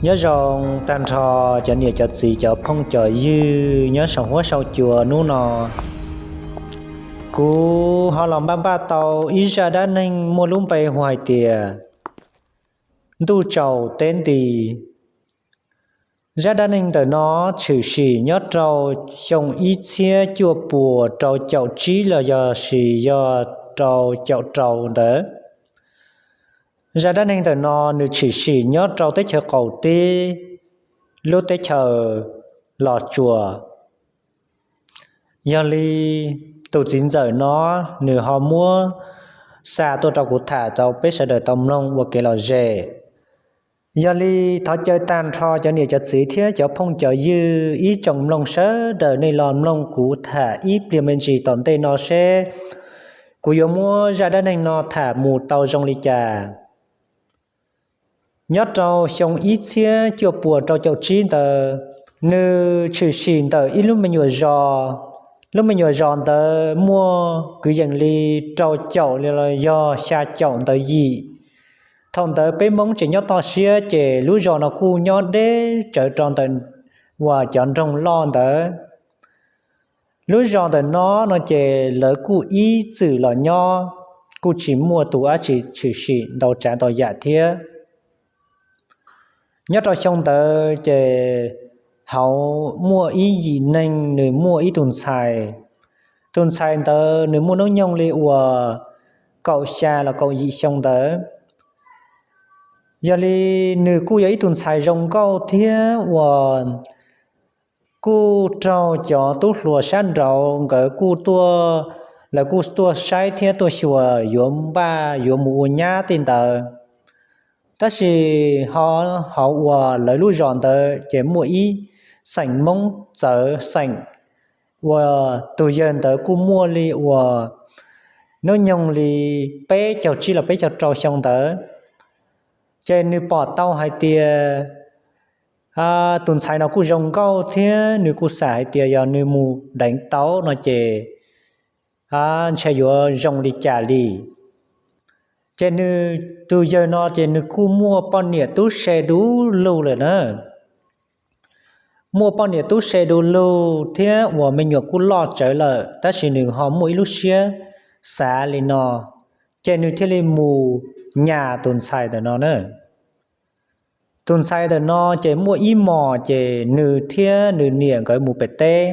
Nyob zoo tag nrho cov niam cov txiv cov phooj cov ywg nyob saum huab saum cua hnub no. Kuv ho los npaj npaj tau ib zaj dab neeg muaj lub npe hu hais tias ntuj tsaus teb nti. Zaj dab neeg ntawm no tshwm sim nyob rau xyoo ib txhiab cuaj puas rau caum tsib los yog sis yog rau caum rau ntawd. Zaj dab neeg ntawm no nws tshwm sim nyob rau teb chaws qaum teb, lub teb chaws Los Tsuas. Yog li tus txiv ntxawm no nws ho muab xa tuaj rau kuv tham rau peb sawv daws tau mloog ua kev lom zem. Yog li thov caw tag nrho cov niam cov txiv thiab cov phooj cov ywg ib tsoom mloog sawv daws nej los mloog kuv tham ib pliag me ntsis tom ntej no seb kuv yuav muab zaj dab neeg no tham mus tau zoo li cas. Nyob rau xyoo ib txhiab cuaj puas rau caum tsib ntawd, nws tshwm sim ntawm ib lub me nyuam zos. Lub me nyuam zos ntawd muaj kwv yees li rau caum los yog xya caum ntawd yim. Thaum ntawd peb Hmoob tseem nyob toj siab ces lub zos no kuj nyob deb tsawv rau ntawm uas cov nroog loj ntawd. Lub zos ntawm no no ces lawv kuj ib txwm los nyob, kuj tsis muaj tus dab tsi tshwm sim ntau tsav ntau yam thiab. Nyob rau xyoo ntawd ces hauv muaj ib yim neeg nws muaj ib tug ntxhais. Tus ntxhais ntawd nws muaj hnub nyoog li uas kaum xya los kaum yim xyoo ntawd. Yog li nws kuj yog ib tug ntxhais zoo nkauj thiab uas kuj raug cov tub hluas sab nraud nkawd kuj tuaj, lawv kuj tuaj saib thiab tuaj xyuas yuav npaj yuav mus ua nyab tej ntawd. Tab sis ho hauv uas lawv lub zos ntawd ces muaj ib xeem Hmoob txawv xeem, uas tus yawg ntawd kuj muaj li uas hnub nyoog li peb caug tsib los peb caug rau xyoo ntawd. Ces nws pom tau hais tias tus ntxhais no kuj zoo nkauj thiab nws kuj xav hais tias yog nws mus deev tau no ces ntshe yuav zoo li cas li. Ces nws, tus yawg no ces nws kuj muaj poj niam tub se du lug lawm na. Muaj poj niam tub se du lug thiab uas me nyuam kuj loj tsawv lawm, tab sis nws ho muaj ib lub siab xav li no, ces nws thiaj li mus nyas tus ntxhais ntawm no na. Tus ntxhais ntawm no ces muaj ib hmos ces nws thiab nws niam nkawd mus pem teb.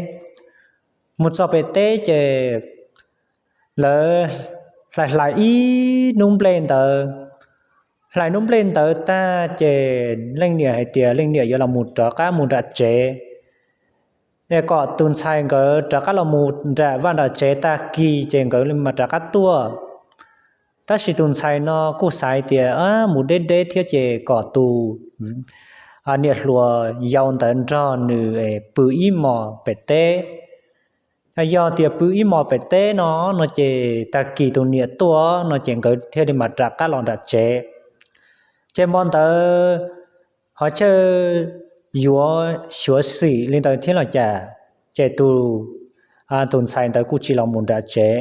Mus txog pem teb ces lawv hlais hlais ib hnub nplej ntawd. Hlais hnub nplej ntawd tag ces leej niam hais tias leej niam yuav los mus rov qab mus nram tsev, es kom tus ntxhais nkawd rov qab los mus nram vaj nram tsev tag kis ces nkawd mam rov qab tuaj. Tab sis tus ntxhais no kuj xav hais tias mus deb deb thiab ces kom tus niam hluas yau ntawd nrog nws pw ib hmos pem teb. Yog tias pw ib hmos pem teb no, no ces tag kis tus niam tuaj no ces nkawd thiaj li mam rov qab los nram tsev. Ces hmo ntawd ho chaw yuav xyuav xim li ntawd thiab los cas, ces tus ntxhais ntawd kuj tsis los mus nram tsev.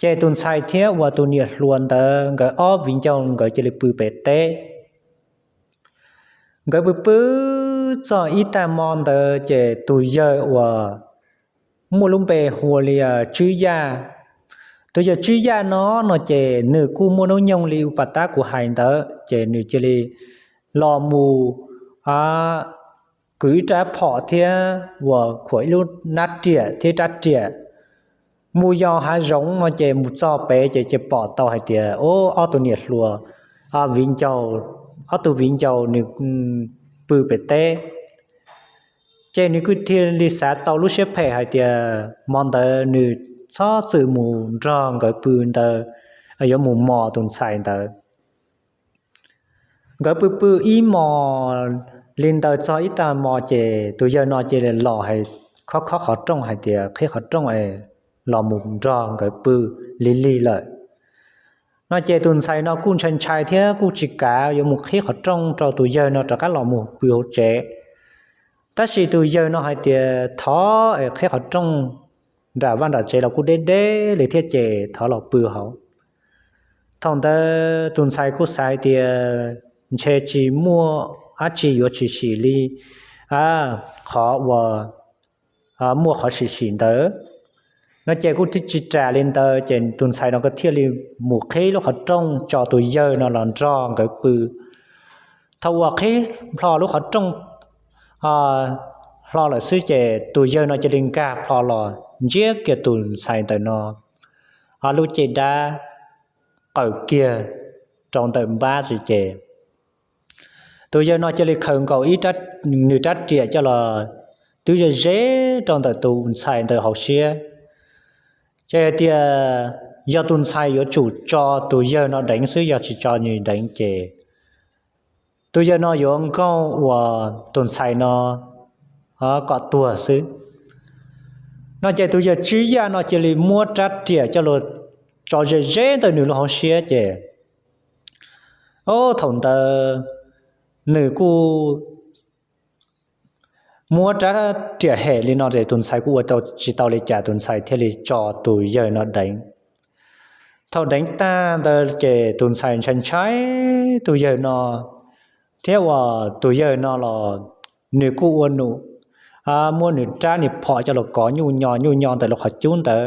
Ces tus ntxhais thiab uas tus niam hluas ntawd nkawd ob viv ncaus nkawd cia li pw pem teb. Nkawd pw pw txog ib tag hmo ntawd ces tus yawg uas muaj lub npe hu li Tswb Yaj. Tus yawg Tswb Yaj no, no ces nws kuj muaj hnub nyoog li uas pas tab kuv hais ntawd ces nws cia li los mus kwv ib rab phom thiab uas khuam ib lub nab riam thiab rab riam mus yos hav zoov no ces mus txog pem ces cia pom tau hais tias ob tug niam hluas, viv ncaus, ob tug viv ncaus nws pw pem teb. Ces nws kuj thiaj li xav tau lub siab phem hais tias hmo ntawd nws txhob txwm mus nrog nkawd pw ntawd, yuav mus mos tus ntxhais ntawd. Nkawd pw pw ib hmos li ntawd txog ib tag hmo ces tus yawg no cia li los hais, khob khob qhov rooj hais tias qhib qhov rooj es los mus nrog nkawd pw lig lig lawm. No ces tus ntxhais no kuj ntshai ntshai thiab kuj tsis kav yuav mus qhib qhov rooj rau tus yawg no rov qab los mus pw hauv tsev. Tab sis tus yawg no hais tias thov es qhib qhov rooj nram vaj nram tsev los kuj deb deb li thiab ces thov los pw hauv. Thaum ntawd tus ntxhais kuj xav hais tias ntshe tsis muaj dab tsi yuav tshwm sim li qhov uas muaj qhov tshwm sim ntawd. No ces kuj tsis ras li ntawd ces tus ntxhais no thiaj li mus qhib lub qhov rooj tso tus yawg no los nrog nkawd pw. Thaum uas qhib hlo lub qhov rooj hlo lawm xwb ces tus yawg no cia li nkag plho los ntsiab kiag tus ntxhais ntawm no lub caj dab qaws kiag rau ntawm npab xwb ces tus yawg no cia li khaws nkaus ib, nws rab riam coj los twb ze ze rau ntawm tus ntxhais ntawd hauv siab. Ces hais tias yog tus ntxhais yuav tsum tso tus yawg no deev xwb, yog tsis tso nws deev ces tus yawg no yuav nkaug uas tus ntxhais no kom tuag xwb. No ces tus yawg Tswb Yaj no cia li muab rab riam coj los tso ze ze ntawm nws lub hauv siab ces, o, thaum ntawd nws kuj muab rab riam hem li no ces tus ntxhais kuj ua tsis tau li cas, tus ntxhais thiaj li tso tus yawg no deev. Thaum deev tag ntawd ces tus ntxhais ntshai ntshai tus yawg no, thiab uas tus yawg no los nws kuj ua num muab nws rab niag phom coj los kov nyuj nyo nyuj nyo ntawm lub qhov cub ntawd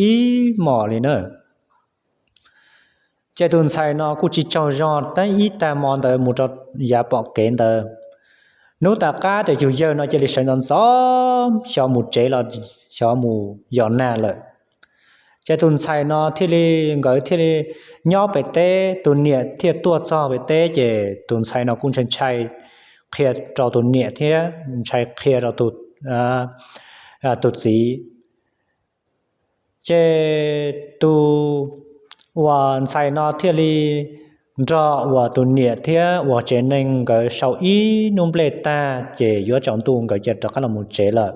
ib hmos li na. Ces tus ntxhais no kuj tsis tsaug zog, tab ib tag hmo ntawd mus rau yav pom kev ntawd, hnub tom qab ces tus yawg no cia li sawv ntxov ntxov xyov mus tsev los xyov mus yos nag lawm. Ces tus ntxhais no thiaj li, nkawd thiaj li nyob pem teb, tus niam thiaj tuaj txog pem teb ces tus ntxhais no kuj ntshai ntshai qhia rau tus niam thiab ntshai qhia rau tus txiv. Ces tus uas ntxhais no thiaj li nrog uas tus niam thiab uas tsev neeg nkawd sau ib hnub nplej tag ces yuav tsaus ntuj nkawd cia rov qab los mus tsev lawm.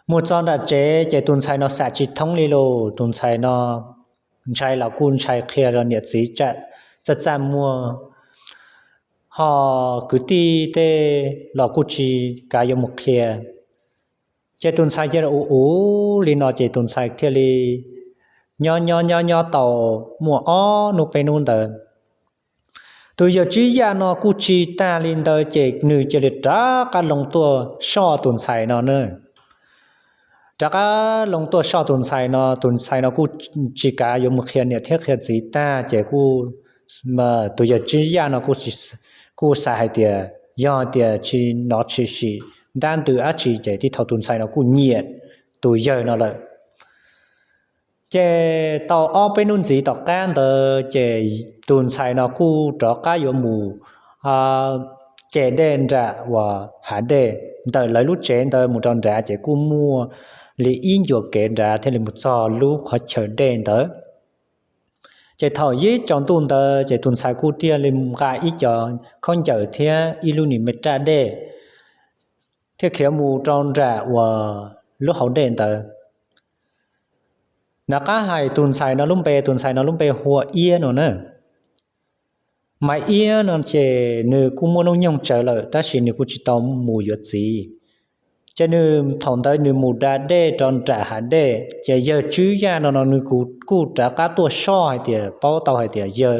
Mus txog nram tsev ces tus ntxhais no xam tsis thoob li lauj, tus ntxhais no ntshai los kuj ntshai qhia rau niam txiv txaj txaj muag, ho kwv tij tej los kuj tsis kav yuav mus qhia. Ces tus ntxhais cia li ua ua li no ces tus ntxhais thiaj li nyob nyob nyob nyob tau muaj ob hnub peb hnub ntawd, tus yawg Tswb Yaj no kuj tsis tag li ntawd ces nws cia li rov qab loo tuaj soj tus ntxhais no na. Rov qab loo tuaj soj tus ntxhais no, tus ntxhais no kuj tsis kav yuav mus qhia niam thiab qhia txiv tag ces kuj, tus yawg Tswb Yaj no kuj xav hais tias yog tias tsis hnov tshwm sim ntab ntws dab tsi ces tib thaum tus ntxhais no kuj nyiam tus yawg no lawm. Ces tau ob peb hnub ntxiv tom qab ntawd ces tus ntxhais no kuj rov qab yuav mus ce dej nram uas hav dej ntawm lawv lub tsev ntawd mus rau nrad ces kuj muaj li ib ncua kev nrad thiaj li mus txog lub qhov chaw dej ntawd. Ces thaum yib tsaus ntuj ntawd ces tus ntxhais kuj thiaj li nqa ib co khaub ncaws thiab ib lub niag me raj dej thiaj khiav mus rau nram uas lub hauv dej ntawd. Nov qab hais tus ntxhais no lub npe, tus ntxhais no lub npe hu ua Iab no na. Mas Iab no ces nws kuj muaj hnub nyoog tsawv lawm tab sis nws kuj tsis tau mus yuav txiv. Ces nws thaum ntawd nws mus da dej rau nram hav dej ces yawg Tswb Yaj no no nws kuj rov qab tuaj soj hais tias paub tau hais tias yawg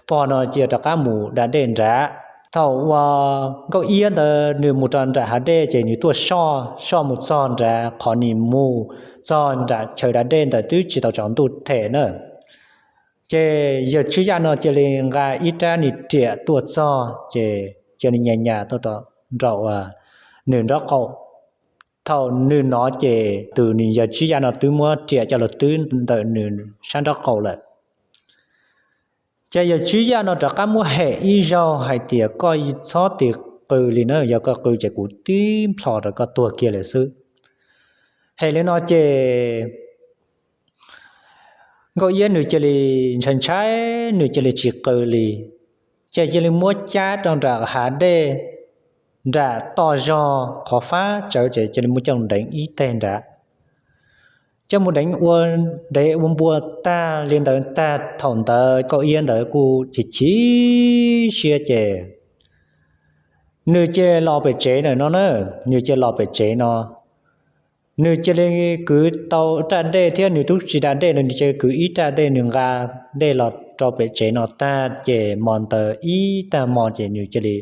pog no cia rov qab mus da dej nrad. Thaum uas Nkauj Iab ntawd nws mus rau nram hav dej ces nws tuaj soj, soj mus txog nrad qhov nws mus txog nram chaw da dej ntawd twb tsis tau tsaus ntuj them na. Ces yawg Tswb Yaj no cia li nqa ib rab niag riam tuaj txog ces cia li nyas nyas tuaj rau nraum nws nraub qaum. Thaum nws hnov ces tus niag yawg Tswb Yaj no twb muab riam coj los twb ntawm nws sab nraub qaum lawm. Ces yawg Tswb Yaj no rov qab muab hem ib zaug hais tias koj txhob tig qw li na, yog koj qw ces kuv tib nplho rau koj tuag kiag lawm xwb. Hem li no ces Nkauj Iab nws cia li ntshai ntshai, nws cia li tsis qw li. Ces cia li muab cab rau nram hav dej, nram toj zog qhov fab tsawv ces cia li muab coj ndeev ib teg nrad. Coj mus deev ua, deev ua npua tag li ntawd tag, thaum ntawd Nkauj Iab ntawd kuj chim chim siab ces nws cia li los pem tsev na no na, nws cia li los pem tsev no. Nws cia li kwv tau raj dej thiab nws twb tsis da dej no, nws cia li kwv ib raj dej, nws nqa dej los rau pem tsev no tag ces hmo ntawd ib tag hmo ces nws cia li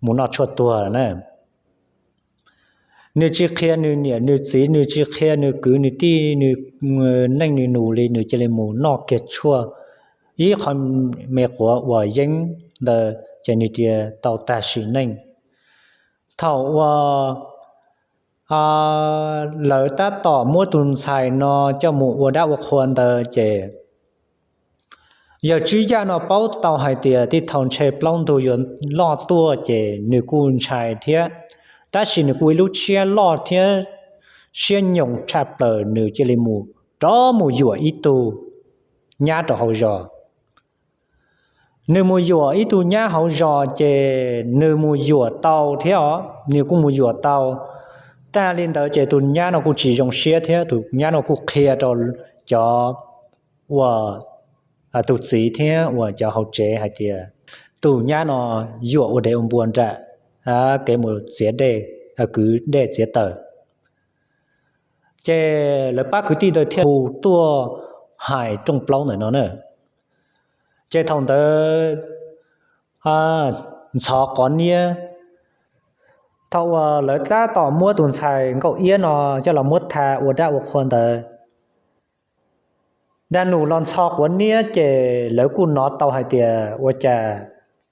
mus noj tshuaj tuag na. Nws tsis qhia nws niam nws txiv, nws tsis qhia nws kwv nws tij, nws neej nws nus li, nws cia li mus noj kiag tshuaj ib qho me quav uas yeeb ntawd ces nws cia tau tag sim neej. Thaum uas lawv tab tom muab tus ntxhais no coj mus ua dab ua qhua ntawd ces yawg Tswb Yaj no paub tau hais tias tej thaum ntshe plaub ntug yuav loj tuaj ces nws kuj ntshai thiab, tab sis nws kuj ib lub siab loj thiab siab nyoos tshaj plaws, nws cia li mus rov mus yuam ib tug nyab rau hauv zos. Nws mus yuam ib tug nyab hauv zos ces nws mus yuam tau thiab os, nws kuj mus yuam tau. Tag li ntawd ces tus nyab no kuj tsis zoo siab thiab, tus nyab no kuj qhia rau cov uas tus txiv thiab uas cov hauv tsev hais tias tus nyab no yuam ua dev ua npua nram kev mus txiav dej, kwv dej txiav taws. Ces lawv pab kwv tij ntawd thiaj hu tuaj hais rooj plaub ntawm no na. Ces thaum ntawd ntxhov quav niab, thaum uas lawv tab tom muab tus ntxhais Nkauj Iab no coj los muab tha ua dab ua qhua ntawd, dag num los ntxhov quav niab ces lawv kuj hnov tau hais tias ua cas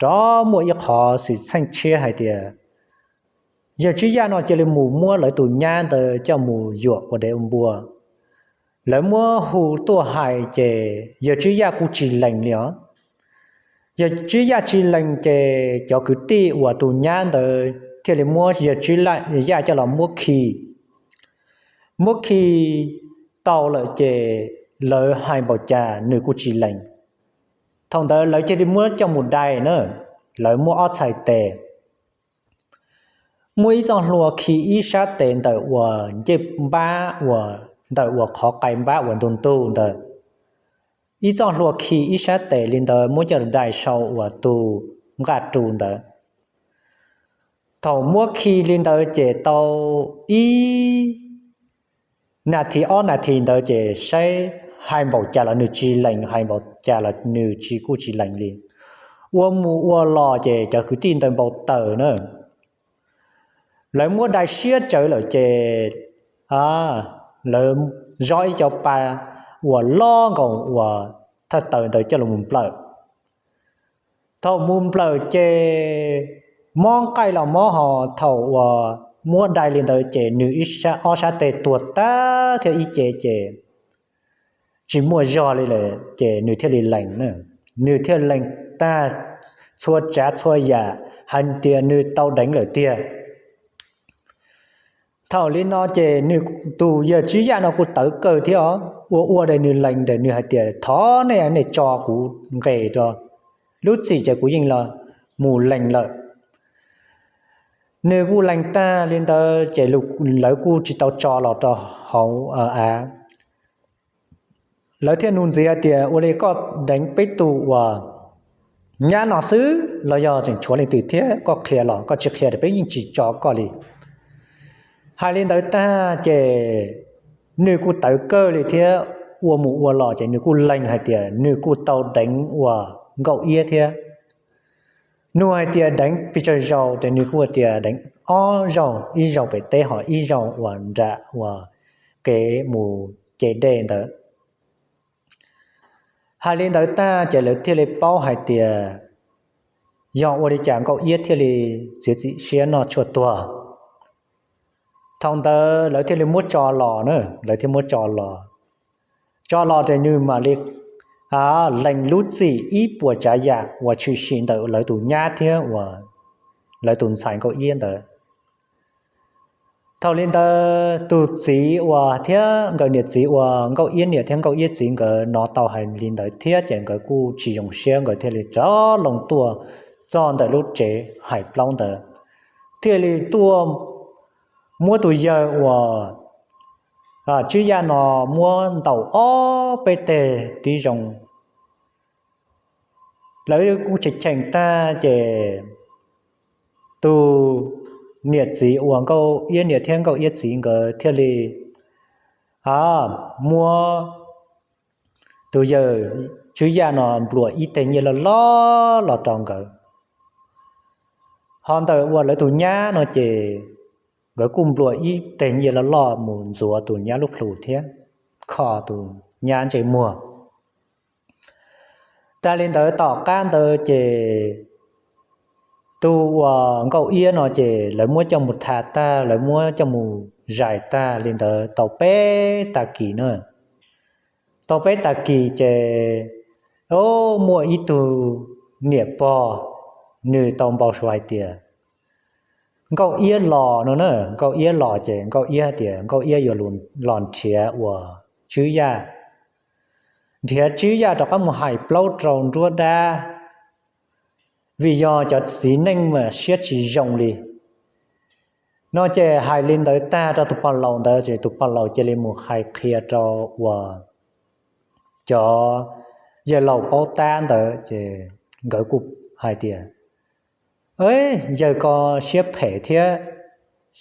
rov muaj ib qhov xwm txheej tshiab hais tias yawg Tswb Yaj no cia li mus muab lawv tus nyab ntawd coj mus yuam ua dev ua npua. Lawv muab hu tuaj hais ces yawg Tswb Yaj kuj tsis lees li os. Yawg Tswb Yaj tsis lees ces cov kwv tij uas tus nyab ntawd thiaj li muab yawg Tswb Yaj coj los muab khi. Muab khi tau lawm ces lawv hais npaum cas nws kuj tsis lees. Thaum ntawd lawv thiaj li muab coj mus dai na, lawv muab ob txhais tes, muab ib txoj hlua khi ib sab tes ntawm uas ncej npab uas ntawm uas qhov qai npab uas ntug ntug ntawd, ib txoj hlua khi ib sab tes li ntawd muab coj dai sau uas tus nqaj ru ntawd. Thaum muab khi li ntawd ces tau ib nas this ob nas this ntawd ces saib hais npaum cas los nws tsis lees, hais npaum cas los nws tsis kuj tsis lees li. Ua mus ua los ces cov kwv tij ntawd npau taws na. Lawv muab dai siab tsawv lawm ces lawv zov ib co pa uas loj nkaus uas thawj taws ntawd coj los mus nplawm. Thaum mus nplawm ces mob nqaij los mob ho, thaum uas muab dai li ntawd ces nws ob sab tes tuag tag thiab ib ce ces tsis muaj zog li lawm ces nws thiaj li lees. Nws thiaj lees tag txhua tsav txhua yam hais tias nws tau deev lawm tiag. Thaum li no ces nws tus yawg Tswb Yaj no kuj tawv kawg thiab os, ua ua rau nws lees, nws hais tias thov nej, nej tso kuv nqes rau, lub txim ces kuv yeej los mus lees lawm. Nws kuj lees tag li ntawd ces lawv kuj tsis tau tso los rau hauv av. Lawv thiaj nug ntxiv hais tias ua li koj deev peb tug uas nyab no xwb los yog tseem tshuav leej twg thiab, koj qhia los koj tsis qhia ces peb yeej tsis tso koj li. Hais li ntawd tag ces nws kuj tawv kawg li thiab, ua mus ua los ces nws kuj lees hais tias nws kuj tau deev uas Nkauj Iab thiab. Nug hais tias deev pes tsawg zaus ces nws kuj tias deev ob zaug, ib zaug pem teb ho ib zaug uas nram uas kev mus ce dej ntawd. Hais li ntawd tag ces lawv thiaj li paub hais tias yog ua li cas Nkauj Iab thiaj li txiav txim siab noj tshuaj tuag. Thaum ntawd lawv thiaj li muab tso los na, lawv thiaj muab tso los. Tso los ces nws mam li lees lub txim ib puas tsav yam uas tshwm sim ntawm lawv tus nyab thiab uas lawv tus ntxhais Nkauj Iab ntawd. Thaum li ntawd tus txiv uas thiab nkawd niam txiv uas Nkauj Iab niam thiab Nkauj Iab txiv nkawd hnov tau hais li ntawd thiab ces nkawd kuj tsis zoo siab, nkawd thiaj li rov loo tuaj txog ntawm lub tsev hais plaub ntawd, thiaj li tuaj muab tus yawg uas Tswb Yaj no muab ntaus ob peb teg tib zoo. Lawv kuj cheem cheem tag ces tus niam txiv uas Nkauj Iab niam thiab Nkauj Iab txiv nkawd thiaj li muab tus yawg Tswb Yaj no nplua ib teg nyiaj loj loj los rau nkawd. Ho ntawm uas lawv tus nyab no ces nkawd kuj nplua ib teg nyiaj loj loj mus ntxuav tus nyab lub plhu thiab kho tus nyab ntsej muag. Tas li ntawd tom qab ntawd ces tus uas Nkauj Iab no ces lawv muab coj mus tham tag, lawv muab coj mus zais tag li ntawd tau peb tag kis na. Tau peb tag kis ces muaj ib tug niam pog, nws tau npau suav hais tias Nkauj Iab los no na, Nkauj Iab los ces Nkauj Iab hais tias Nkauj Iab yuav los nrhiav uas Tswb Yaj, nrhiav Tswb Yaj rov qab mus hais plaub rau nruab dab, vim yog cov txiv neej mas siab tsis zoo li. No ces hais li ntawd tag rau tus pog laus ntawd ces tus pog laus cia li mus hais qhia rau uas cov yawg laus paub tab ntawd ces nkawd kuj hais tias, Yawg ko siab phem thiab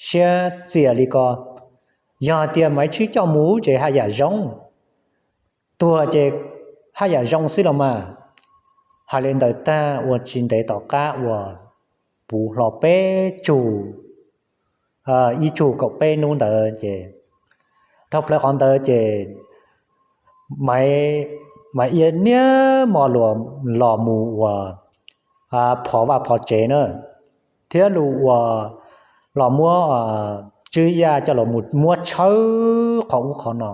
siab txias li ko, yog tias Maiv Tshwb coj mus ces haj yam zoo, tuag ces haj yam zoo xwb los mas. Hais li ntawd tag ua tsis ntev tom qab uas puv hlo peb tsug, ib tsug kaum peb hnub ntawd ces dhau plaws qhov ntawd ces Maiv Iab niaj hmo los mus uas phov vaj phov tsev na, thiab lus uas los muab Tswb Yaj coj los mus muab tshawb qhov ub qhov no.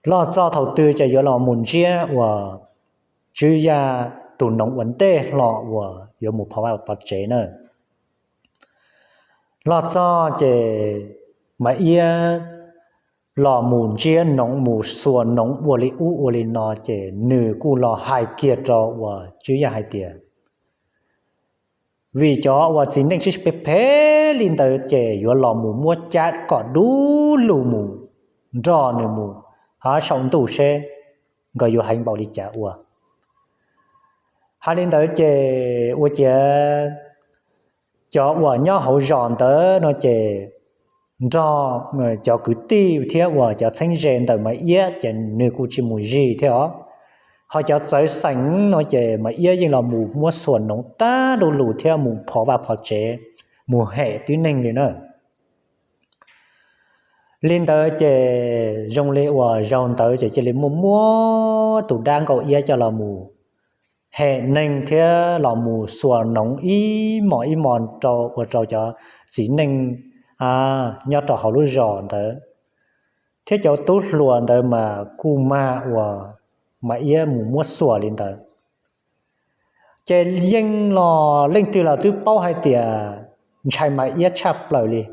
Los txog thaum twg ces yuav los mus ntsiab uas Tswb Yaj tus noov ua ntej hlo uas yuav mus phov vaj phov tsev na. Los txog ces Maiv Iab los mus ntsiab noov mus xuas noov ua li ub ua li no ces nws kuj los hais kiag rau uas Tswb Yaj hais tias, Vim cov uas txiv neej siab phem phem li ntawd ces yuav los mus muab cab kom dub lug mus nrog nws mus hauv saum ntuj seb nkawd yuav heev npaum li cas ua. Hais li ntawd ces ua ciav cov uas nyob hauv zos ntawd no ces nrog cov kwv tij thiab uas cov txheeb ze ntawm Maiv Iab ces nws kuj tsis mus zis thiab os. Ho cov txawv xeem no ces Maiv Iab yeej los mus muab xuas noov tag du lug thiab mus phov vaj phov tsev, mus hem tib neeg li na. Li ntawd ces zoo li uas zaug ntawd ces cia li muaj muab tus dab Nkauj Iab coj los mus hem neeg thiab los mus xuas noov ib hmos ib hmos rau ua rau cov txiv neej nyob rau hauv lub zos ntawd thiab cov tub hluas ntawd mas kuj mag uas Maiv Iab mus muab xuas li ntawd. Ces yeej los leej twg los twb paub hais tias ntshai Maiv Iab tshaj plaws li.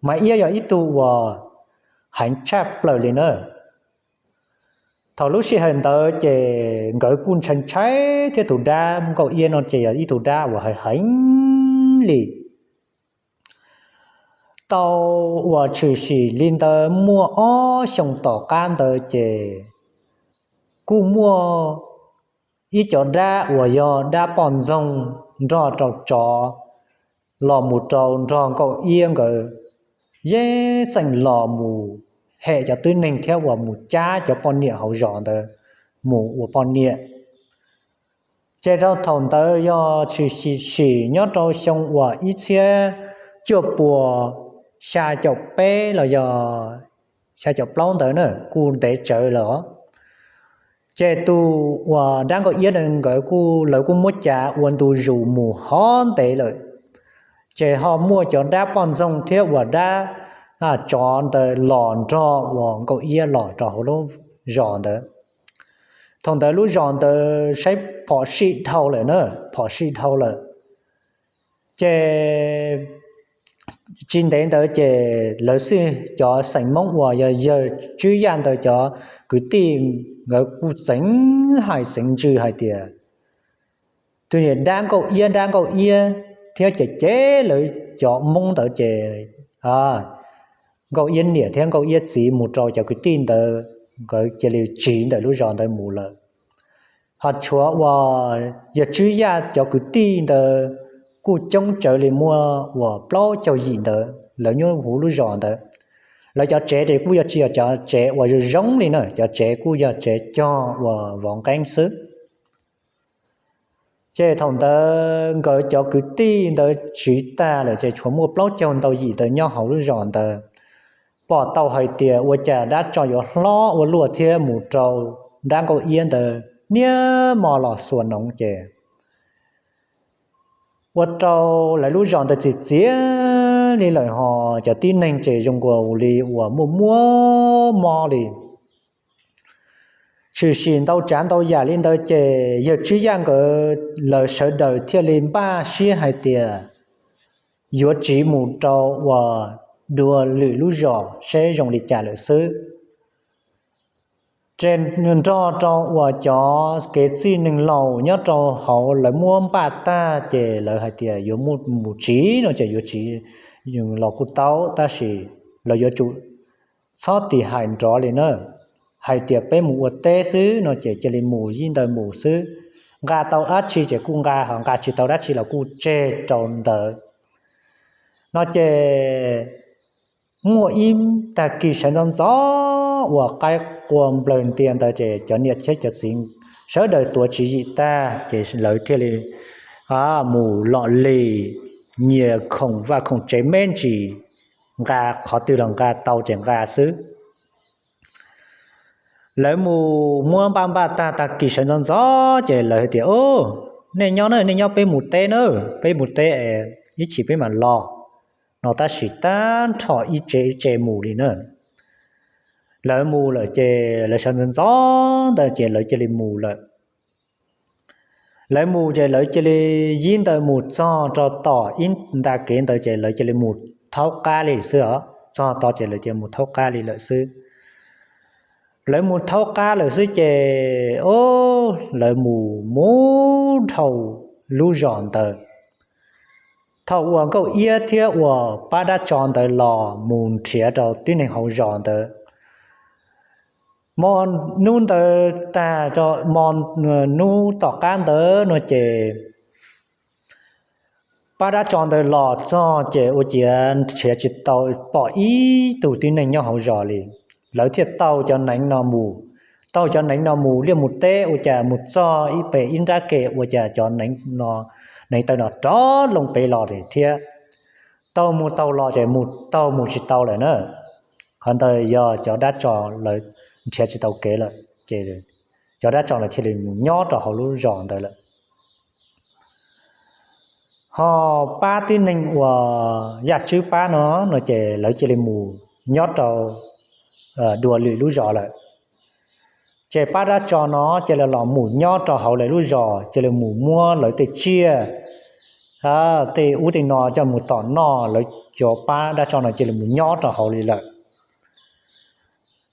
Maiv Iab yog ib tug uas heev tshaj plaws li na. Thaum lub sij hawm ntawd ces nkawd kuj ntshai ntshai thiab tus dab Nkauj Iab no ces yog ib tug dab uas heev heev li. Tau uas tshwm sim li ntawd muaj ob xyoo tom qab ntawd ces kuj muaj ib cov dab uas yog dab poj ntxoog nrog rau tsov los mus rau nrog Nkauj Iab nkawd yeej txeem los mus hem cov tib neeg thiab uas mus cab cov poj niam hauv zos ntawd mus ua poj niam. Ces rau thaum ntawd yog tshwm sim nyob rau xyoo uas ib txhiab cuaj puas xya caum peb los yog xya caum plaub ntawd na, kuj ntev tsawv lawm os. Ces tus uas dab Nkauj Iab nkawd lawv kuj muab cav ua ntu zus mus hov ntev lawm. Ces ho muaj cov dab poj ntxoog thiab uas dab tsov ntawd los nrog uas Nkauj Iab los rau hauv lub zos ntawd. Thaum ntawd lub zos ntawd saib phom sij dhau lawm na, phom sij dhau lawm. Ces tsis ntev ntawd ces lawv xwb cov xeem Hmoob uas yog yawg Tswb Yaj ntawd cov kwv tij nkawd kuj txeev hais txeev ntsws hais tias tus niag dab Nkauj Iab, dab Nkauj Iab thiab ces ces lawv cov Hmoob ntawd ces Nkauj Iab niam thiab Nkauj Iab txiv mus rau cov kwv tij ntawd nkawd cia li tsiv ntawm lub zos ntawd mus lawm. Ho tshuav uas yawg Tswb Yaj cov kwv tij ntawd kuj coob tsawv li muaj uas plaub caug yim ntawd lawv nyob huv lub zos ntawd. Lawv cov tsev ces kuj yog tsis yog cov tsev uas zoo zoo li na, cov tsev kuj yog tsev cog uas vov nqeeb xwb. Ces thaum ntawd nkawd cov kwv tij ntawd tsiv tag lawm ces tshuav muaj plaub caug ntau yim ntawd nyob hauv lub zos ntawd. Pom tau hais tias ua cas dab tsov yuav hlob ua luaj thiab mus rau dab nkauj iab ntawd niaj hmo los xuas noov ces ua rau lawv lub zos ntawd txiv txiav li lawm ho cov tib neeg ces zoo nkaus li uas muaj muaj mob li. Tshwm sim ntau tsav ntau yam li ntawd ces yawg Tswb Yaj nkawd lawv sawv daws thiaj li npaj siab hais tias yuav tsiv mus rau uas dua lwm lub zos seb zoo li cas lawm xwb. Ces nrog rau uas cov kev txij neeg laus nyob rau hauv lawv muab npaj tag ces lawv hais tias yuav mus tsiv no ces yuav tsiv los kuj tau tab sis lawv yuav tsum txhob tis hais nrov li na, hais tias peb mus ua teb xwb no ces cia li mus yij ntawd mus xwb. Nqa tau dab tsi ces kuj nqa, ho nqa tsis tau dab tsi los kuj tseg rau ntawd no ces muaj ib tag kis sawv ntxov ntxov uas qaib qua nplawg ntia ntawd ces cov niam thiab cov txiv sawv daws tuav tswv yim tag ces lawv thiaj li mus lom li nyias khoom vaj khoom tsev me ntsis, nqa qhov twg los nqa tau ces nqa xwb. Lawv mus muab npaj npaj tag tag kis sawv ntxov ntxov ces lawv hais tias, nej nyob na, nej nyob peb mus teb na, peb mus teb ib chim peb mam los no tab sis tag nrho ib tsev ib tsev mus li na. Lawv mus lawm ces lawv sawv ntxov ntxov ntawd ces lawv cia li mus lawm. Lawv mus ces lawv cia li yij ntawd mus txog rau tom ib nta kev ntawd ces lawv cia li mus thaub qab li xwb os. Txog tod ces lawv cia li mus thaub qab li lawm xwb. Lawv mus thaub qab lawm xwb ces, o, lawv mus mus dhau lub zos ntawd. Thaum uas Nkauj Iab thiab uas pab dab tsov ntawd los mus nrhiav rau tib neeg hauv zos ntawd, hmo hnub ntawd tag, hmo hnub tom qab ntawd no ces pab dab tsov ntawd los txog ces ua ciav nrhiav tsis tau, pom ib tug tib neeg nyob hauv zos li. Lawv thiaj taug cov neev no mus, taug cov neev no mus liaj mus teb ua cas mus txog ib pem ib nrab ke ua cas cov neev taw no rov loo pem los thiab. Taug mus taug los ces mus taug mus tsis tau lawm na. Qhov ntawd yog cov dab tsov lawv nrhiav tsis tau kev lawm ces cov dab tsov lawv thiaj li mus nyob rau hauv lub zos ntawd lawm. Ho pab tib neeg uas Yaj Tswb pab no, no ces lawv cia li mus nyob rau dua lwm lub zos lawm. Ces pab dab tsov no cia li los mus nyob rau hauv lawv lub zos, cia li mus muab lawv tej tsiaj, tej ub tej no coj mus tom noj, lawv cov pab dab tsov no cia li mus nyob rau hauv li lawm.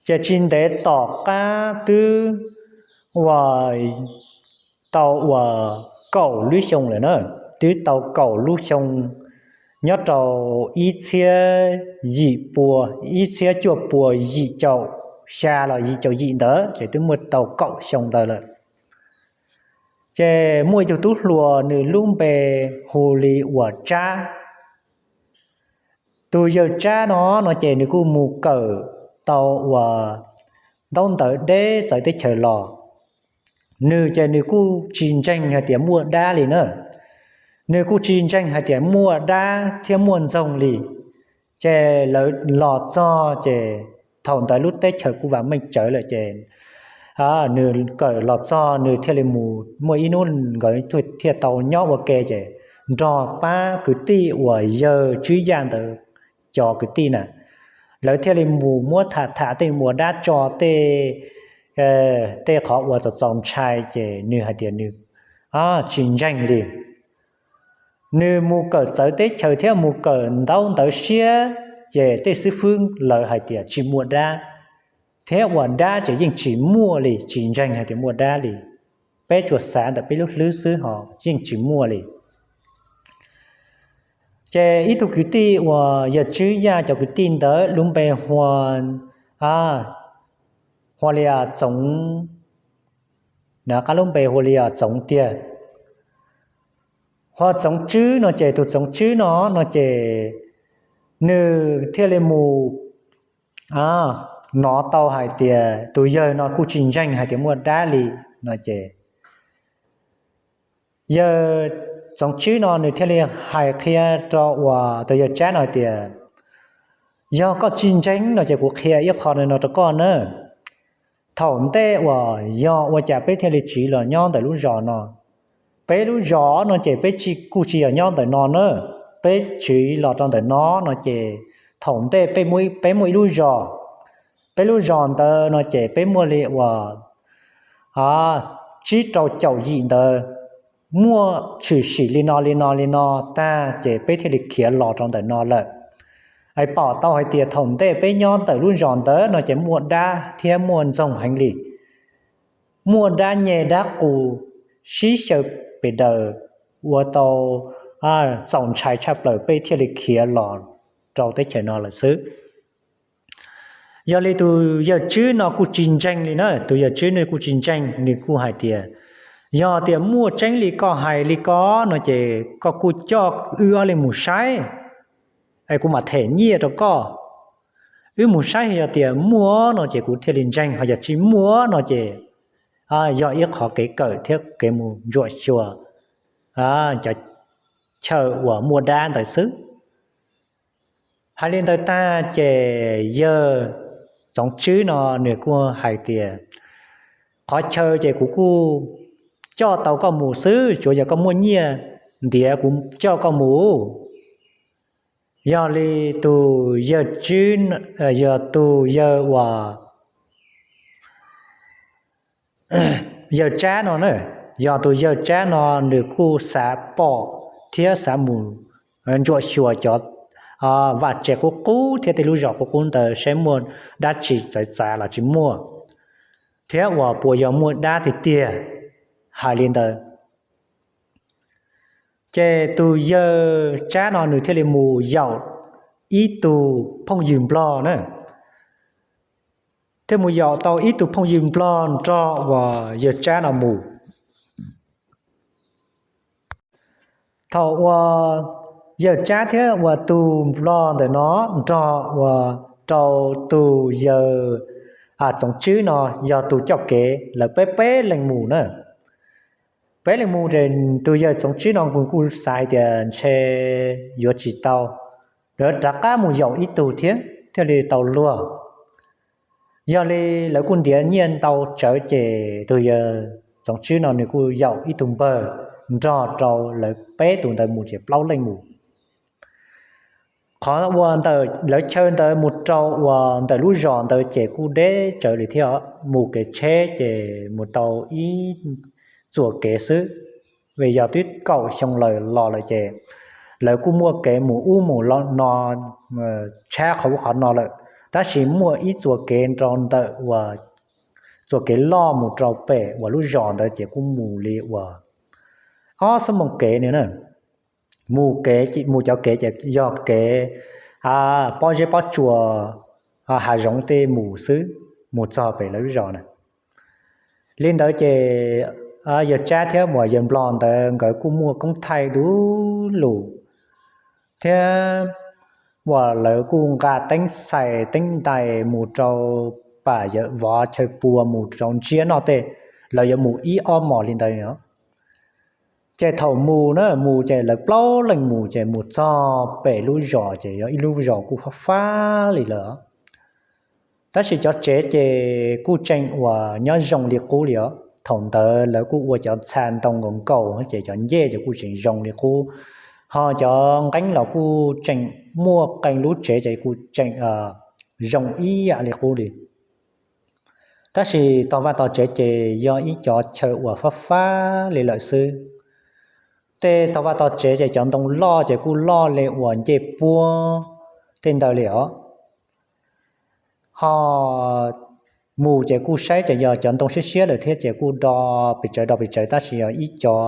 Ces tsis ntev tom qab twb uas tau uas kaum lub xyoo lawm na, twb tau kaum lub xyoo, nyob rau ib txhiab yim pua, ib txhiab cuaj pua yim caum xya los yim caum yim ntawd ces twb muaj tau kaum xyoo ntawd lawm. Ces muaj ib tug tub hluas nws lub npe hu li uas Tsab. Tus yawg Tsab no, no ces nws kuj mus kawm tau uas ntaub ntawv deb txawv teb chaws los. Nws ces nws kuj tsis ntseeg hais tias muaj dab li na. Nws kuj tsis ntseeg hais tias muaj dab thiab muaj ntxoog li. Ces lawv los txog ces thaum ntawd lub teb chaws kuj vam meej tsawv lawm ces nws kawm los txog nws thiaj li mus, muaj ib hnub nkawd thiaj tau nyob ua ke ces nrog pab kwv tij uas yawg Tswb Yaj ntawd cov kwv tij na, lawv thiaj li mus muab tham tham tej mus ua dab tso tej, tej qhov uas txaus txaus ntshai ces nws hais tias nws tsis ntseeg li. Nws mus kawm txawv teb chaws thiab mus kawm ntaub ntawv siab, ces tej xib fwb lawv hais tias tsis muaj dab, thiab uas dab ces yeej tsis muaj li, tsis ntseeg hais tias muaj dab li. Peb tsuas xav ntawm peb lub hlwb xwb ho yeej tsis muaj li. Ces ib tug kwv tij uas yawg Tswb Yaj cov kwv tij ntawd lub npe hu, hu li Txoov, qab lub npe hu li Txoov tiag. Hu Txoov Tswb no ces tus Txoov Tswb no, no ces nws thiaj li mus hnov tau hais tias tus yawg no kuj tsis ntseeg hais tias muaj dab li no ces yawg Txoov Tswb no nws thiaj li hais qhia rau uas tus yawg Tsab no hais tias, yog koj tsis ntseeg no ces kuv qhia ib qho no rau koj na. Thaum ntej uas yog ua cas peb thiaj li tsiv los nyob ntawm lub zos no? Peb lub zos no ces peb kuj tsis yog nyob ntawm no na, peb tsiv los rau ntawm no no ces thaum ntej peb muaj ib lub zos, peb lub zos ntawd no ces peb muaj li uas tsib rau caum yim ntawd, muaj tshwm sim li no li no li no tag ces peb thiaj li khiav los rau ntawm no lawm. Es pom tau hais tias thaum ntej peb nyob ntawm lub zos ntawd no ces muaj dab thiab muaj ntxoog heev li, muaj dab nyeg dab qus sib xyaw pes daws ua tau txaus ntshai tshaj plaws peb thiaj li khiav los rau teb chaws no lawm xwb. Yog li tus yawg Tswb no kuj tsis ntseeg li na, tus yawg Tswb no kuj tsis ntseeg, nws kuj hais tias, yog tias muaj tseeb li koj hais li ko no ces koj kuj coj wb ob leeg mus saib, es kuv mam them nyiaj rau koj. Wb mus saib yog tias muaj no ces kuv thiaj li ntseeg, ho yog tsis muaj no ces yog ib qhov kev kawm thiab kev mus ntsuam xyuas cov chaw uas muaj dab ntawd xwb. Hais li ntawd tag ces yawg Txoov Tswb no nws kuj hais tias, qhov chaw ces kuv kuj coj tau koj mus xwb, tsuav yog koj muaj nyiaj ntiav kuv coj koj mus. Yog li tus yawg Tswb, yog tus yawg uas yawg Tsab no na, yog tus yawg Tsab no nws kuj xav pom thiab xav mus ntsuam xyuas cov vaj tse qub qub thiab tej lub zos qub qub ntawd saib muaj dab tsi txawv txav los tsis muaj, thiab uas puas yog muaj dab tiag tiag. Hais li ntawd ces tus yawg Tsab no nws thiaj li mus yaum ib tug phooj ywg nplog na, thiaj mus yaum tau ib tug phooj ywg nplog nrog uas yawg Tsab no mus. Thaum uas yawg Tsab thiab uas tus nplog ntawm no nrog uas rau tus yawg Txoov Tswb no yog tus coj kev, lawv peb peb leeg mus na. Peb leeg mus ces tus yawg Txoov Tswb no kuj xav hais tias ntshe yuav tsis tau, lawv rov qab mus yaum ib tug thiab thiaj li tau luag. Yog li lawv kuj ntiav nyiaj ntau tsawv ces tus yawg Txoov Tswb no nws kuj yaum ib tug npawg nrog rau lawv peb tus ntawd mus ces plaub leeg mus. Qhov uas ntawm lawv chaw ntawd mus rau uas ntawm lub zos ntawd ces kuj deb tsawv li thiab, mus kev tsheb ces mus tau ib txuas kev xwb, vim yog twb kaum xyoo lawm los lawm ces lawv kuj muaj kev mus ub mus no tshab qhov ub qhov no lawm, tab sis muaj ib txuas kev rau ntawm uas txuas kev loj mus rau pem uas lub zos ntawd ces kuj mus li uas ob xuab moos kev ni na. Mus kev, mus cov kev ces yog kev pob zeb pob tsuas, hav zoov tej mus xwb, mus txog pem lawv lub zos na. Li ntawd ces yawg Tsab thiab uas yawg nplog ntawd nkawd kuj muaj koob thaij du lug thiab uas lawv kuj nqa teeb xais teeb ntais mus rau pam yawm vov chaw pua mus rau ntsiab noj tej, lawv yuav mus ib ob hmos li ntawd. Ces thaum mus na, mus ces lawv plaub leeg mus ces mus txog pem lub zos ces yog ib lub zos kuj fab fab li lawm. Tab sis cov tsev ces kuj tseem uas nyob zoo li qub li os. Thaum ntawd lawv kuj ua cov txha ntoo nkaus nkaus ces cov ncej ces kuj tseem zoo li qub, ho cov nqeeb los kuj tseem muaj qee lub tsev ces kuj tseem zoo ib yam li qub li. Tab sis tog vaj tog tsev ces yog ib cov chaw uas fab fab li lawm xwb. Tej tog vaj tog tsev ces cov ntoo loj ces kuj loj li uas ncej puab tej ntawd li os. Ho mus ces kuj saib ces yog cov ntoo siab siab lawm thiab ces kuj do pes tsawv do pes tsawv, tab sis yog ib cov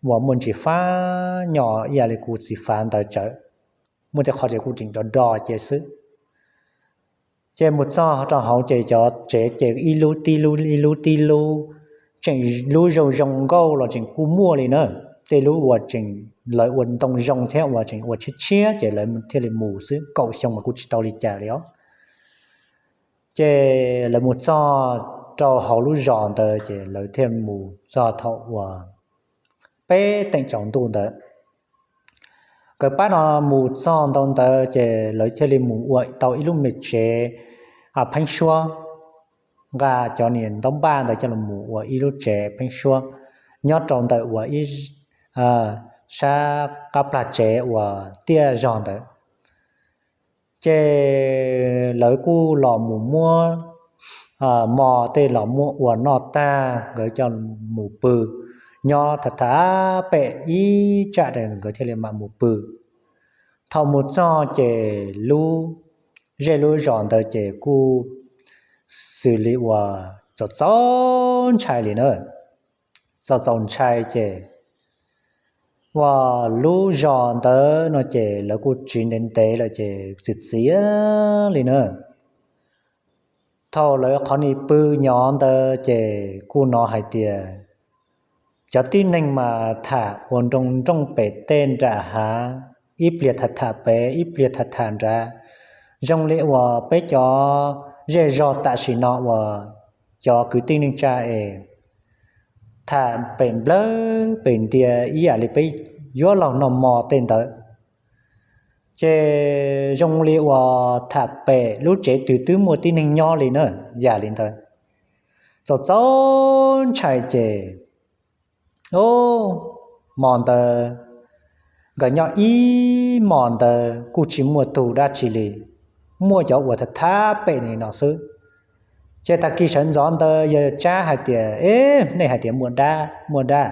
uas muaj ntsis fab nyo ib yam li kuv txiv fav ntawd tsawv, muaj tej qhov ces kuj tseem do do cia xwb. Ces mus txog rau hauv ces cov tsev ces ib lub tib lub ib lub tib lub, tseem lub zoo zoo nkauj los tseem kuj muaj li na. Tej lub uas tseem lawv ua ntoo zoo thiab uas tseem ua tshiab tshiab ces lawv thiaj li mus xwb, kaum xyoo mas kuj tsis tau li cas li os. Ces lawv mus txog rau hauv lub zos ntawd ces lawv thiaj mus txog thaum uas peb teem tsaus ntuj ntawd. Nkawd pab no mus txog ntawd ntawd ces lawv thiaj li mus ua tau ib lub me tsev pheeb suab, nqa cov niag ntaub npaj ntawd coj los mus ua ib lub tsev pheeb suab nyob rau ntawm uas ib sab qab plag tsev uas tiaj zog ntawd. Ces lawv kuj los mus muab mov tej los muab ua noj tag, nkawd coj mus pw nyob tham tham pem ib tsam nkawd thiaj li mam mus pw. Thaum mus txog ces lub zej lub zos ntawd ces kuj xws li uas txaus txaus ntshai li na. Txaus txaus ntshai ces uas lub zos ntawd no ces lawv kuj tsiv ntev ntev lawm ces txias txias li na. Thaum lawv qhov nis pw nyob ntawd ces kuj hnov hais tias cov tib neeg mas tham ua nroo nrooj pem tej nram hav, ib pliag tham tham pem ib pliag tham tham nrad, zoo li uas peb cov zej zog tam sim no uas cov kwv tij neej tsa es tham pem nplawg pem ntias ib yam li peb yuav laug noj mov tej ntawd. Ces zoo li uas tham pem lub tsev twg twb muaj tib neeg nyob li na, yam li ntawd. Txaus txaus ntshai ces, o, hmo ntawd nkawd nyob ib hmos ntawd kuj tsis muaj tus dab tsi li, muaj cov uas tham tham pem no xwb. Ces tag kis sawv ntxov ntawd yawg Tsab hais tias, E, nej hais tias muaj dab, muaj dab,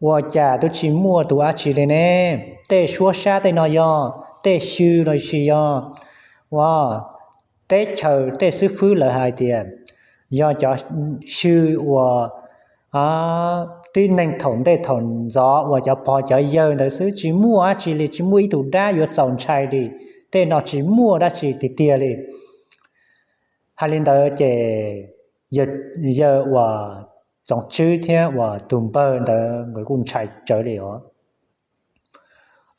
ua cas twb tsis muaj tus dab tsi li ne? Tej suab sab tej no yog tej xyw los sis yog ua teb chaws tej xib fwb lawv hais tias yog cov xyw uas tib neeg thaum ntej thaum ntxov uas cov pog cov yawg ntawd xwb, tsis muaj dab tsi li, tsis muaj ib tug dab yuav txaus ntshai li. Tej no tsis muaj dab tsi tiag tiag li. Hais li ntawd ces yawg uas Txoov Tswb thiab uas tus npawg ntawd nkawd kuj ntshai tsawv li os.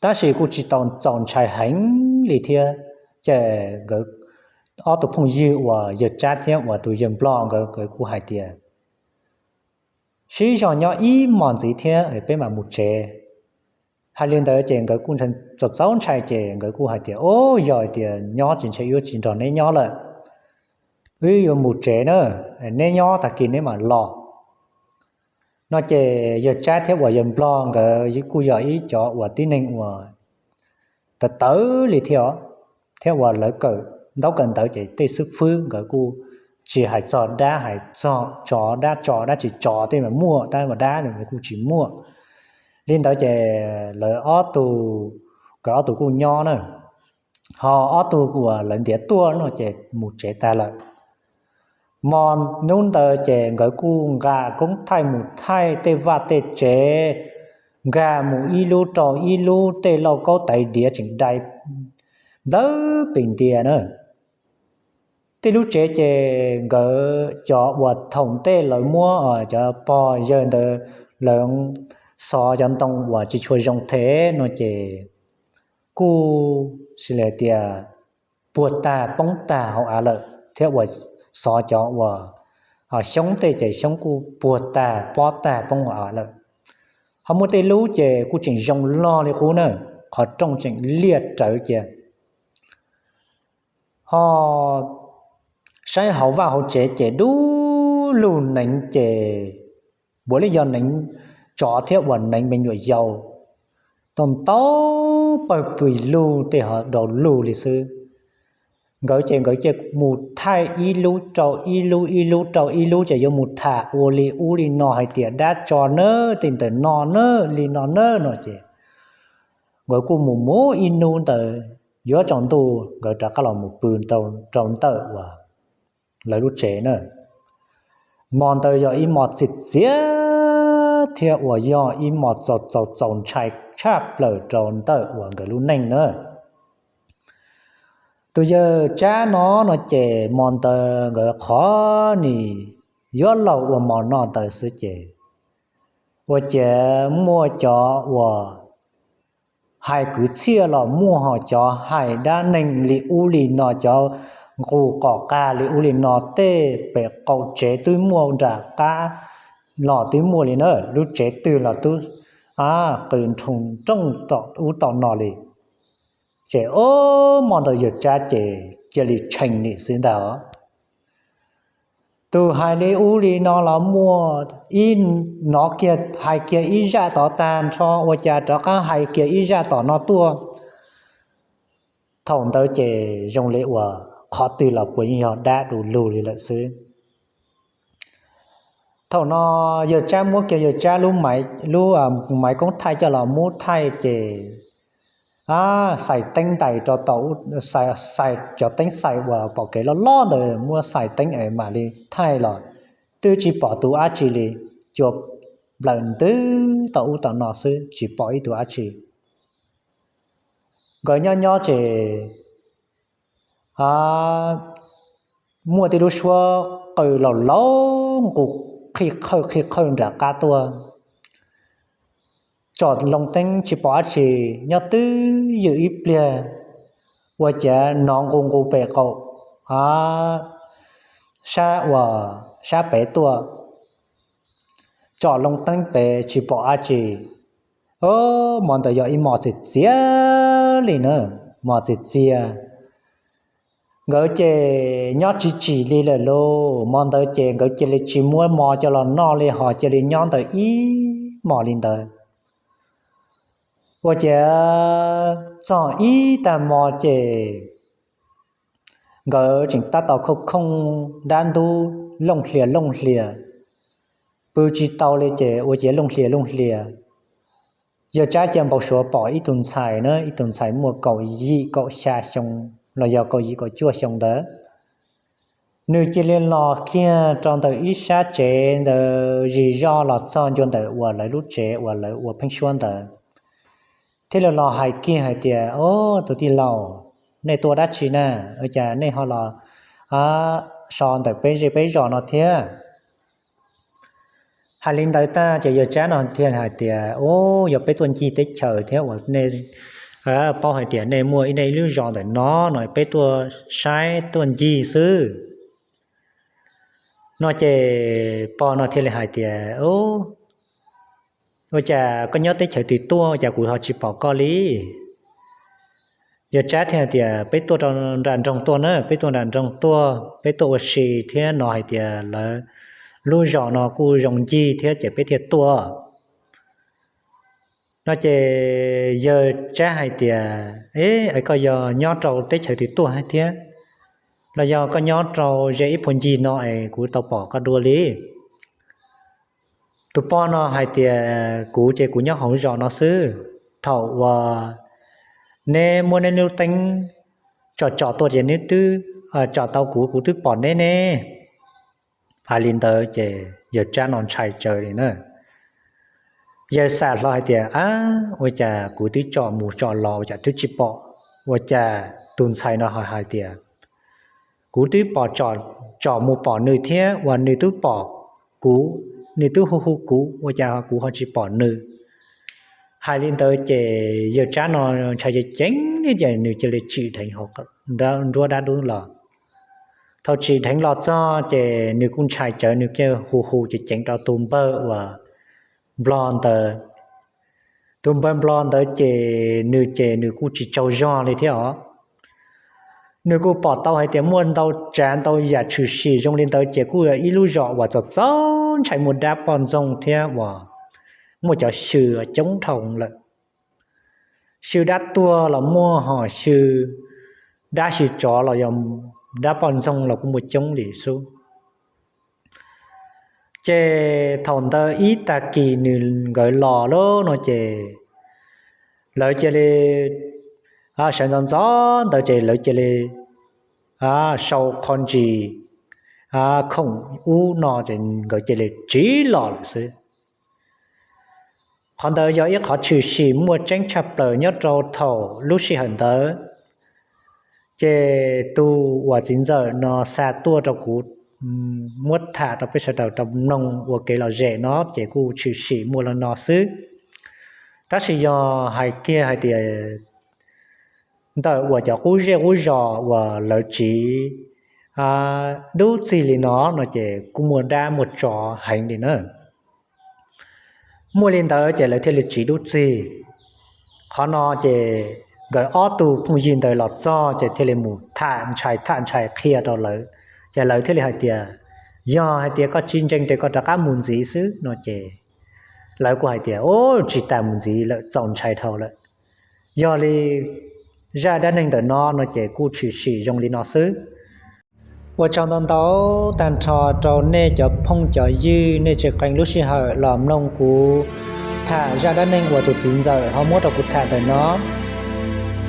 Tab sis kuj tsis tau txaus ntshai heev li thiab. Ces nkawd ob tug phooj ywg uas yawg Tsab thiab uas tus yawg Nplog nkawd, nkawd kuj hais tias, Sib zog nyob ib hmos ntxiv thiab peb mam mus tsev. Hais li ntawd ces nkawd kuj txaus txaus ntshai ces nkawd kuj hais tias, O, yog tias nyob tsis ntshe wb tsis nrog neb nyob lawm, wb yuav mus tsev na, neb nyob tag kis neb mam los. No ces yawg Tsab thiab uas yawg Nplog nkawd kuj yog ib cov uas tib neeg uas tawv tawv li thiab os, thiab uas lawv kawm ntaub kawm ntawv ces tej xib fwb nkawd kuj tsis hais txog dab, hais txog tsov, dab tsov dab tsi tsov tej mas muaj, tab mas dab kuj tsis muaj. Li ntawd ces lawv ob tug, nkawd ob tug kuj nyob na, ho ob tug uas lawv ntiav tuaj no ces mus tsev tag lawm. Hmo hnub ntawd ces nkawd kuj nqa koob thaij mus thaij tej vaj tej tsev, nkag mus ib lub rau ib lub, tej lauj kaub tais diav tseem dai nplawg pem ntias na. Tej lub tsev ces nkawd cov uas thaum ntej lawv muab cov pog yawg ntawd lawv xov cov ntoo uas tsis tshua zoo them no ces kuj sis li hais tias puag tag poob tag hauv av lawm, thiab uas xov cov uas xyoob tej ces xyoob kuj puag tag pob tag poob hauv av lawm. Ho muaj tej lub ces kuj tseem zoo log li qub na, qhov rooj tseem liaj rawv cia. Ho saib hauv vaj hauv tsev ces dub lug, neev ces puav leej yog neev tsov thiab uas neev me nyuam yaus, tau ntau pawg pwg lug tej ho dau lug li xwb. Nkawd ces nkawd cia mus thaij ib lub rau ib lub, ib lub rau ib lub ces yuav mus tham ua li ub li no hais tias dab tsov nawb, tej ntawm no nawb, li no nawb no ces nkawd kuj mus mus ib hnub ntawd yuav tsaus ntuj nkawd rov qab los mus pw rau ntawm uas lawv lub tsev na. Hmo ntawd yog ib hmo txias txiav thiab uas yog ib hmo txaus txaus txaus ntshai tshaj plaws rau ntawm uas nkawd lub neej na. Tus yawg Tsab no no ces hmo ntawd nkawd qhov nim yuav laug ua mov noj ntawd xwb ces ua ciav muaj cov uas hais kwv txhiaj los muaj, ho cov hais dab neeg li ub li no, cov nqus qom qag li ub li no, tej pem qaum tsev twb muaj, nram qab los twb muaj li na, lub tsev twg los twb qw nroo nrooj tom ub tom no li. Ces ob hmo ntawd yawg Tsab ces cia li tshee nim xwb ntag. Tus hais li ub li no los muaj, ib hnov kiag hais kiag ib zaj tod tag nrho ua cas rov qab hais kiag ib zaj tom no tuaj. Thaum ntawd ces zoo li uas qhov twg los puas yeej yog dab du lug li lawm xwb. Thaum no yawg Tsab muab kiag yawg Tsab lub, lub maiv koob thaij coj los muab thaij ces xais teeb ntais rau tom, xais cov teeb xais uas pom kev loj loj ntawd, muab xais teeb es mam li thaij los twb tsis pom tus dab tsi li, cua nplawm ntws tom ub tom no xwb tsis pom ib tus dab tsi. Nkawd nyob nyob ces muaj tej lub suab qw laus laus nqus qhij qhawj qhij qhawj nram qab tuaj. Tsom loo teeb tsis pom dab tsi, nyob twj ywm ib pliag ua ciav hnov nqus nqus pem qaum sab uas sab pem tuaj. Tsom loo teeb pem tsis pom dab tsi. Hmo ntawd yog ib hmos txias txias li na, hmos txias txias. Nkawd ces nyob tsis tsim li lawm lauj, hmo ntawd ces nkawd cia li tsis muab mov coj los noj li, ho cia li nyob ntawd ib hmos li ntawd. Ua ciav txog ib tag hmo ces nkawd tseem tab tom khooj khooj dab ntub looj hlias looj hlias, pw tsis tau li ces ua ciav looj hlias looj hlias. Yawg Tsab cia npau suav pom ib tug ntxhais na, ib tug ntxhais muaj kaum yim kaum xya xyoo los yog kaum yim kaum cuaj xyoo ntawd. Nws cia li los kiag rau ntawm ib sab tsev ntawd zis zog los txog ncua ntawm uas lawv lub tsev uas lawv ua pheeb suab ntawd, thiaj li los hais kiag hais tias, Au, tus tij laug, nej tuaj dab tsi na? Ua cas nej ho los so ntawm peb zej peb zos no thiab? Hais li ntawd tag ces yawg Tsab no thiaj hais tias, Au, yog peb tuaj ncig teb chaws thiab uas nej paub hais tias nej muaj ib nej lub zos ntawm no no, peb tuaj saib tuaj ncig xwb. No ces pog no thiaj li hais tias, Ua cas koj nyob teb chaws twg tuaj, ua cas kuv ho tsis pom koj li? Yawg Tsab thiaj hais tias, Peb tuaj rau nram nroog tuaj na, peb tuaj nram nroog tuaj, peb tuaj ua si thiab no hais tias lawv lub zos no kuj zoo ncig thiab ces peb thiaj tuaj. No ces yawg Tsab hais tias, E, es koj yog nyob rau teb chaws twg tuaj thiab? Los yog koj nyob rau ze ib puag ncig no es kuv tau pom koj dua li? Tus pog no hais tias, Kuv ces kuv nyob hauv zos no xwb. Thaum uas neb muab neb lub teeb tsom tsom tuaj ces neb twb tsom tau kuv, kuv twb pom neb ne. Hais li ntawd ces yawg Tsab no ntshai tsawv li na. Yawg xam hlo hais tias, Ab, ua cas kuv twb tsom mus tsom los ua cas twb tsis pom? Ua cas tus ntxhais no hais tias, Kuv twb pom, tsom mus pom nws thiab uas nws twb pom kuv, nws twb hu hu kuv, ua cas kuv ho tsis pom nws? Hais li ntawd ces yawg Tsab no ntshai ceev ceev li ces nws cia li tsim dheev nruab dab dub los. Thaum tsim dheev los txog ces nws kuj ntshai tsawv, nws cia hu hu ceev ceev rau tus npawg uas nplog ntawd. Tus npawg nplog ntawd ces nws ces nws kuj tsis tsaug zog li thiab os. Nws kuj pom tau hais tias muaj ntau tsav ntau yam tshwm sim zoo li ntawd ces kuj yog ib lub zos uas txaus txaus ntshai, muaj dab poj ntxoog thiab uas muaj cov xyw coob dhau lawm. Xyw dab tuag los muaj, ho xyw dab xyw tsov los yog dab poj ntxoog los kuj muaj coob li xwb. Ces thaum ntawd ib tag kis nws nkawd los lawm no ces lawv cia li sawv ntxov ntxov ntawd ces lawv cia li sau qhov ntsis khoom ub no ces nkawd cia li tsiv los lawm xwb. Qhov ntawd yog ib qhov tshwm sim muaj tseeb tshaj plaws nyob rau thaum lub sij hawm ntawd. Ces tus uas txiv ntxawm no xa tuaj rau kuv muab tham rau peb sawv daws tau mloog ua kev lom zem no ces kuj tshwm sim muaj li no xwb. Tab sis yog hais kiag hais tias ntawm uas cov qub zej qub zos uas lawv tsiv dub txig li no no ces kuj muaj dab muaj tsov heev li na. Muaj li ntawd ces lawv thiaj li tsiv dub txig. Qhov no ces nkawd ob tug phooj ywg ntawd los txog ces thiaj li mus tham ntshai tham ntshai qhia rau lawv, ces lawv thiaj li hais tias, yog hais tias koj tsis ntseeg ces koj rov qab mus ntxiv xwb no ces lawv kuj hais tias, u, tsis tas mus ntxiv lawm, txaus ntshai dhau lawm. Yog li zaj dab neeg ntawm no no ces kuj tshwm sim zoo li no xwb. Ua tsaug ntau ntau tag nrho rau nej cov phooj cov ywg, nej tseem qee lub sij hawm los mloog kuv tham zaj dab neeg uas tus txiv ntxawm ho muab rau kuv tham ntawm no.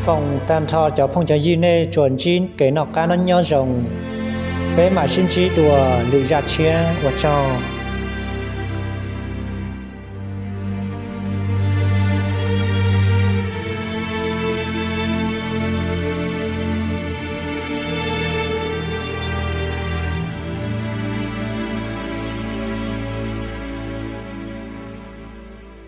Foom tag nrho cov phooj cov ywg nej tsuas ntsib kev noj qab noj nyob zoo, peb mam sib ntsib dua lwm zaj tshiab, ua tsaug.